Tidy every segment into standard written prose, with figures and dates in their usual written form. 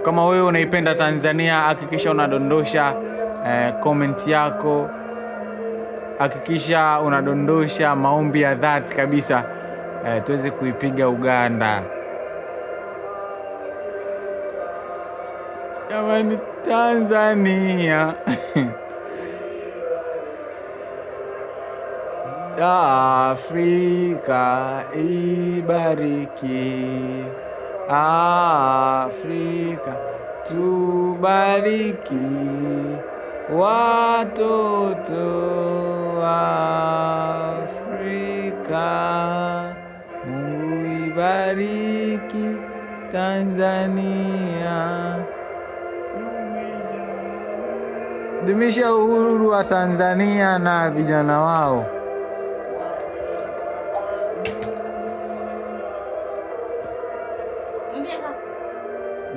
Kama wewe unaipenda Tanzania, hakikisha unadondosha comment yako, hakikisha unadondosha maombi ya dhati kabisa tuweze kuipiga Uganda. Jamani, Tanzania Afrika ibariki, Afrika tubariki, watoto wa Afrika. Mungu ibariki Tanzania. Dumisha uhuru wa Tanzania na vijana wao.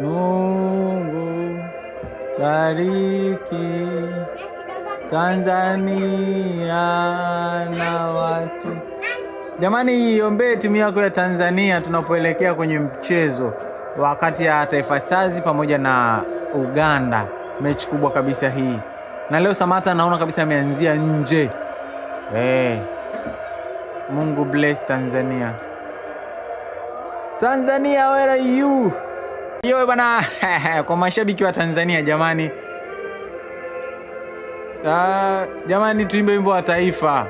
Mungu bariki Tanzania na watu. Jamani, iombee timu yako ya Tanzania tunapoelekea kwenye mchezo wakati ya Taifa Stars pamoja na Uganda, mechi kubwa kabisa hii. Na leo Samata naona kabisa ameanzia nje. Hey, Mungu bless Tanzania. Tanzania, where are you? Yo bana, kwa mashabiki wa Tanzania jamani. Jamani tuimbe wimbo wa taifa.